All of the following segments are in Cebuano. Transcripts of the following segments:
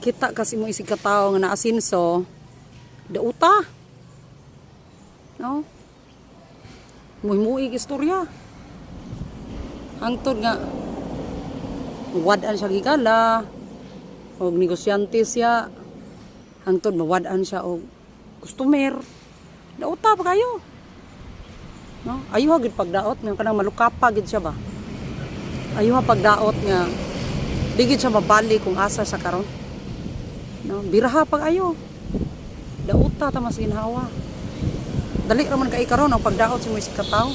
Kita kasi mo isig katawo nga naasinso, dauta. No? Muhimuig istorya. Hangtod nga wad-an siya higala og negosyante siya, hangtod mawad-an siya og customer, dauta pa kayo, no? Ayuha gid pagdaot nga kanang malukapa gid siya ba. Ayuha pagdaot nga di gid siya mabali kung asa siya karon, no? Biraha pag ayo, dauta ta mas ginhawa. Dali ra man kay karon ang pagdaot sa mga katawo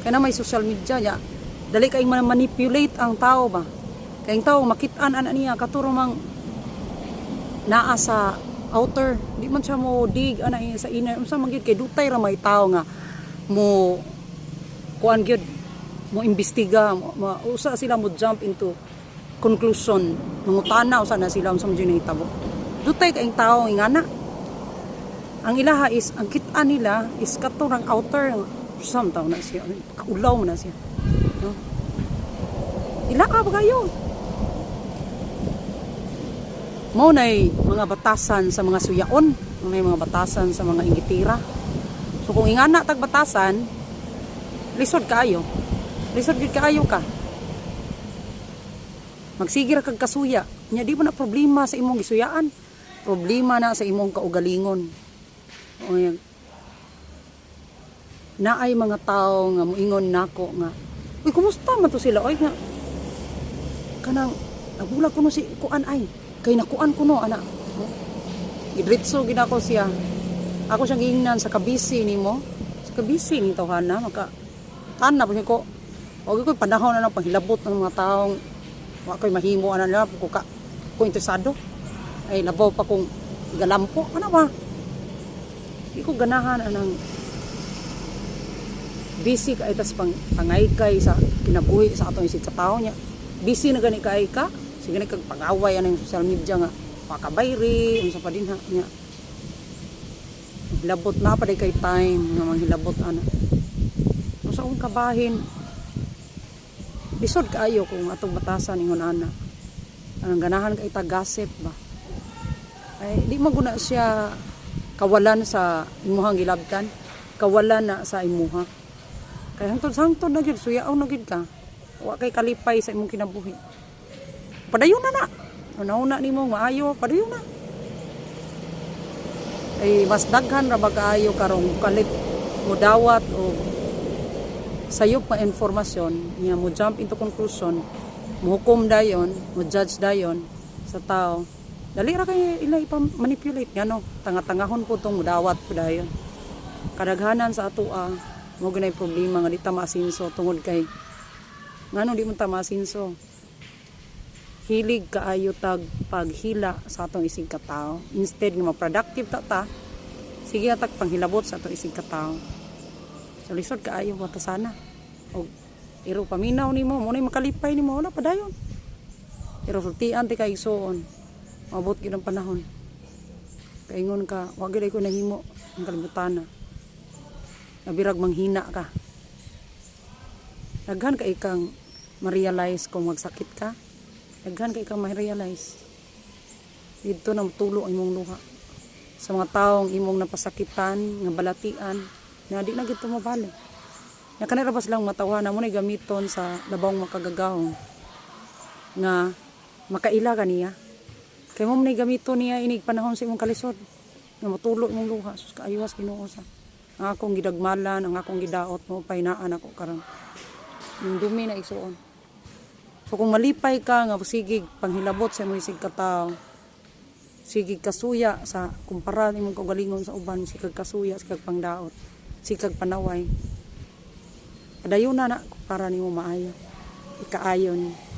kay na may social media ya, dali kay man manipulate ang tao ba, kay ang tao makit-an ana niya katuro mang naa sa outer, di man siya mo dig ana sa inner, unsa man gyud. Kay dutay ra may tao nga mo kuan gyud, mo imbestiga mo, usa sila mo jump into conclusion, mangutana usa na sila unsa man gyud nahitabo. Dutay kay tao ingana, ang ilaha is ang kit-an nila is kato rang outer, sam taw na siya, kaulaw man na siya, no? Ilaa ba kayo mo nay mga batasan sa mga suyaon, may mga batasan sa mga inggitira. So kung ingana tag batasan, lisod kaayo, lisod gid kaayo ka. Magsige ra kag kasuya nya, di mo na problema sa imong gisuyaan, problema na sa imong kaugalingon. O yan. Naay mga tao nga muingon nako nga, "Uy, kumusta man to sila oy?" Nga kanang nabulag kuno si kuan ay kay nakuan kuno ana. Gidritso gid ako siya. Ako siyang giingnan sa kabisi nimo, sa kabisi ni tawhana maka tanan po siya ko. Wag ko panahon na ng panghilabot ng mga taong wa ko'y mahimo ana nila ko ka ko interesado. Ay labaw pa kung galampo ano ba. Di ko ganahan anang busy ka tas pang pangaykay sa kinabuhi sa atong isig sa tao niya. Busy na gani kay ka. Sige na kag pangaway anang social media nga pakabayri unsa pa dinha niya. Hilabot na pa kay time nga manghilabot ana. Sa akong kabahin, lisod kaayo kung atong batasan ingon ana. Anang ganahan kay ta gossip ba. Ay di man guna siya kawalan sa imuhang gilabtan, kawalan na sa imuha. Kay hangtod sa hangtod na gyud, suyaw na gyud ka. Wa kay kalipay sa imong kinabuhi. Padayon na na. Una-una nimo maayo, padayon na. Ay mas daghan ra ba kaayo karong kalit mo dawat o sayop nga informasyon niya, mo jump into conclusion, mo hukom dayon, mo judge dayon sa tao. Dali ra kay ila ipa-manipulate nga no, tanga-tangahon po tong mudawat po dayon. Kadaghanan sa atoa mo ginay problema nga di ta maasinso tungod kay ngano di mo ta maasinso, hilig kaayo tag paghila sa atong isig katao. Instead nga ma-productive ta ta, sige tag panghilabot sa atong isig katao. So lisod kaayo bata sana. Og iro paminaw nimo, mo na makalipay nimo, wala padayon. Pero sultian ti kay igsuon. Mabot gyud ang panahon. Kaingon ka, wa gyud ko nahimo ang kalibutan na. Nabirag manghina ka. Daghan kay kang ma-realize kung magsakit ka. Daghan kay kang ma-realize. Dito na tulo ang imong luha sa mga taong imong napasakitan, nga balatian, na di na gito mabali. Nga kanira ba silang matawa na mo na gamiton sa labawng makagagahong nga makaila ka niya. Kay mo man gamiton niya inig panahon sa imong kalisod. Nga matulo imong luha. Sus, kaaywas Ginoo sa ang akong gidagmalan, ang akong gidaot mo pahinaan ako karon. Yung dumi na igsuon. So kung malipay ka nga sigig panghilabot sa imong isig katawo, sige kasuya sa kumpara imong kaugalingon sa uban, sige kasuya, sige pangdaot, sige panaway. Padayon na na para nimo maayo. Ikaayon.